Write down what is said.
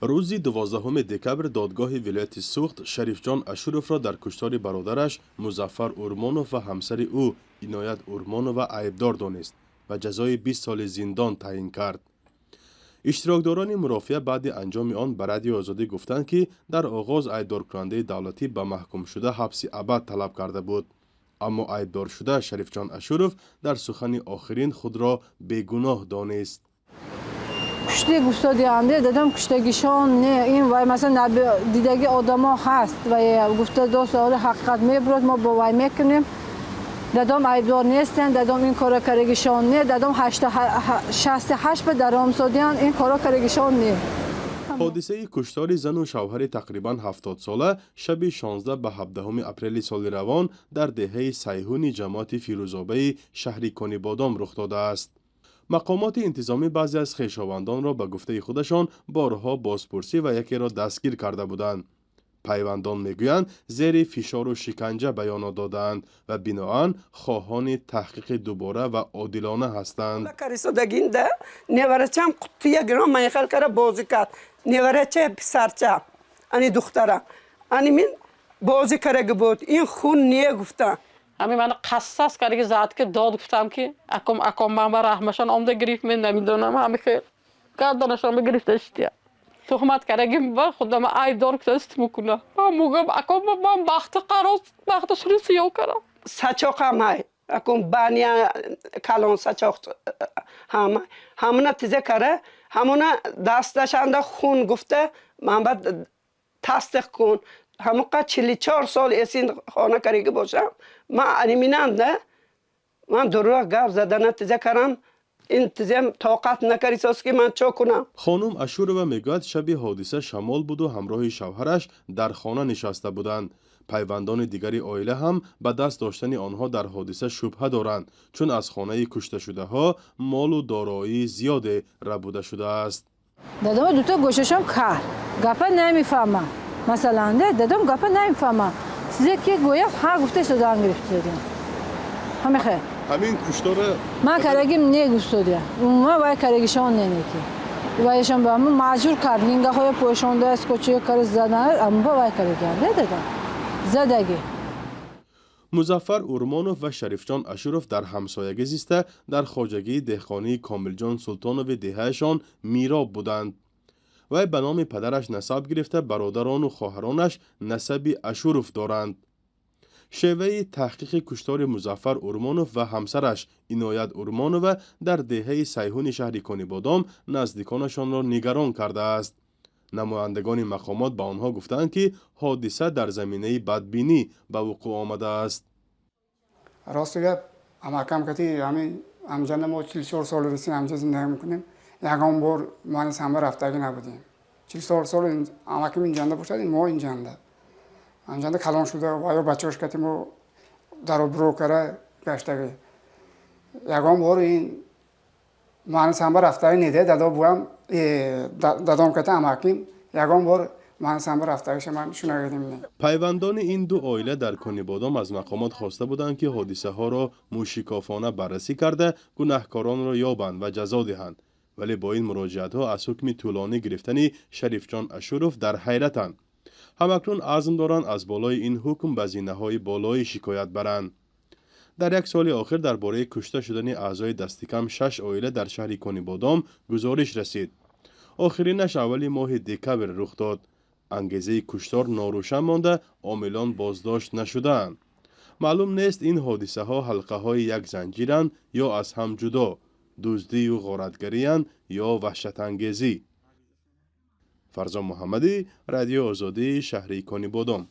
Рӯзи 12 декабр додгоҳи вилояти Суғд Шарифҷон Ашуровро дар куштори бародараш Музаффар Урмонов ва ҳамсари ӯ Иноят Урмонова айбдор донист ва ҷазои 20 соли зиндон таъин кард. Иштирокдорони мурофиа баъди анҷоми он ба Радиои Озодӣ гуфтанд, ки дар оғоз айбдоркунандаи давлатӣ ба маҳкумшуда ҳабси абад талаб карда буд, аммо айбдоршуда Шарифҷон Ашуров дар сухани охирин худро бегуноҳ донист. Кушти гуфтодианде, дадам куштагишон не, ин вай масалан дидаги одамо ҳаст ва гуфта дост, ҳақиқат мебурад, мо бо вай мекунем. Дадом айбдор нестанд, дадом ин кора карагишон не, дадом 68 ба даромсодиян, ин кора карагишон не. Ҳодисаи куштори зану шавҳари тақрибан 70-сола шаби 16 ба 17 апрели соли равон дар деҳаи Сайҳуни ҷамоати Фирӯзобаи шаҳри Конибодом рух додааст. Мақомоти интизомӣ баъзе аз хешовандонро ба гуфтаи худашон борҳо бозпурсӣ ва якеро дастгир карда буданд. Пайвандон мегӯянд, зери фишору шиканҷа баёнот додаанд ва биноан хоҳони таҳқиқи дубора ва одилона ҳастанд. Карисодагинда неварачам қуттия гирон майхал кара бозӣ кард. Неварача, писарча, ани духтара. Ани мин бозӣ караги буд. Ин хун не гуфта. Ҳамин мана қассас кардаги зад, ки дод гуфтам, ки аком аком ман ба раҳмашон омда гирифт, мен намедонам, ҳами хел гарданашон гирифта шития. Тухмат кардаги ба худам айбдор гуфта мукуна. Мугам аком ман бахти қароз бахти сури сиёҳ кардам. Сачоқам ҳай. Акум баня калон сачоқ ҳама. Ҳамуна тизе кара, ҳамуна дасташанда хун гуфта, ман ба тасдиқ кун. Ҳамуқа 44 сол эсин хона кариги бошам. Ман аниминанда ман дурӯғ гап задана тизе карам. Ин тизем тоқат накарисоз, ки ман чо кунам. Хонум Ашурова мегӯяд, шаби ҳодиса шамол буду ҳамроҳи шавҳараш дар хона нишаста буданд. Пайвандони дигари оила ҳам ба даст доштани онҳо дар ҳодиса шубҳа доранд, чун аз хонаи кушташудаҳо молу дороии зиёде рабуда шудааст. Дадома дута гӯшашон кар, гапа намефаҳмам. Масалан, дадом гапа намефаҳмам, чизе ки гӯяд, ҳа гуфта истодаан, гирифтодиям, ҳамихе. Ҳамин куштора Ман карагим не гуфтодиям, умуман вай карагишон немеки, вайшон ба ҳамун маҷбур кард, нигаҳоя пӯшонда скотчоя кара задан, амба вай карагиам дадам задаги. Музаффар Урмонов ва Шарифҷон Ашуров дар ҳамсоягӣ зиста, дар хоҷагии деҳқонии Комилҷон Султонови деҳаашон мироб буданд. Вай ба номи падараш насаб гирифта, бародарону хоҳаронаш насаби Ашуров доранд. Шеваи таҳқиқи куштори Музаффар Урмонов ва ҳамсараш Иноят Урмонова дар деҳаи Сайҳуни шаҳри Конибодом наздиконашонро нигарон кардааст. Намояндагони мақомот ба онҳо гуфтаанд, ки ҳодиса дар заминаи бадбинӣ ба вуқӯъ омадааст. Рости гап, амакам кати ҳамин ҳамҷанда мо 44 сол ресим, ҳамҷа зиндагӣ мекунем, ягон бор мани самба рафтагӣ набудем. 44 сол амаким инҷанда бошад, мо инҷанда ҳамҷанда калон шуда ва ё бачаҳош кати мо дару биро кара гаштагӣ. Ягон бор ин мани самба рафтагӣ неде. Дадо буам, дадом кати амаким ягон бор мани самба рафтагиша ман шунавидим не. Пайвандони ин ду оила дар Конибодом аз мақомот хоста буданд, ки ҳодисаҳоро мӯшикофона баррасӣ карда, гунаҳкоронро ёбанд ва ҷазо диҳанд, вале бо ин муроҷиатҳо аз ҳукми тӯлонӣ гирифтани Шарифҷон Ашуров дар ҳайратанд. Ҳамакнун азм доранд, аз болои ин ҳукм ба зинаҳои болоӣ шикоят баранд. Дар як соли охир дар бораи кушта шудани аъзои дастикам шаш оила дар шаҳри Конибодом гузориш расид. Охиринаш аввали моҳи декабр рух дод. Ангезаи куштор норӯшан монда, омилон боздошт нашудаанд. Маълум нест, ин ҳодисаҳо ҳалқаҳои як занҷиранд ё аз ҳам ҷудо, дуздию ғоратгариянд ё ваҳшатангезӣ. Фарзон Муҳаммадӣ, Радиои Озодӣ, шаҳри Конибодом.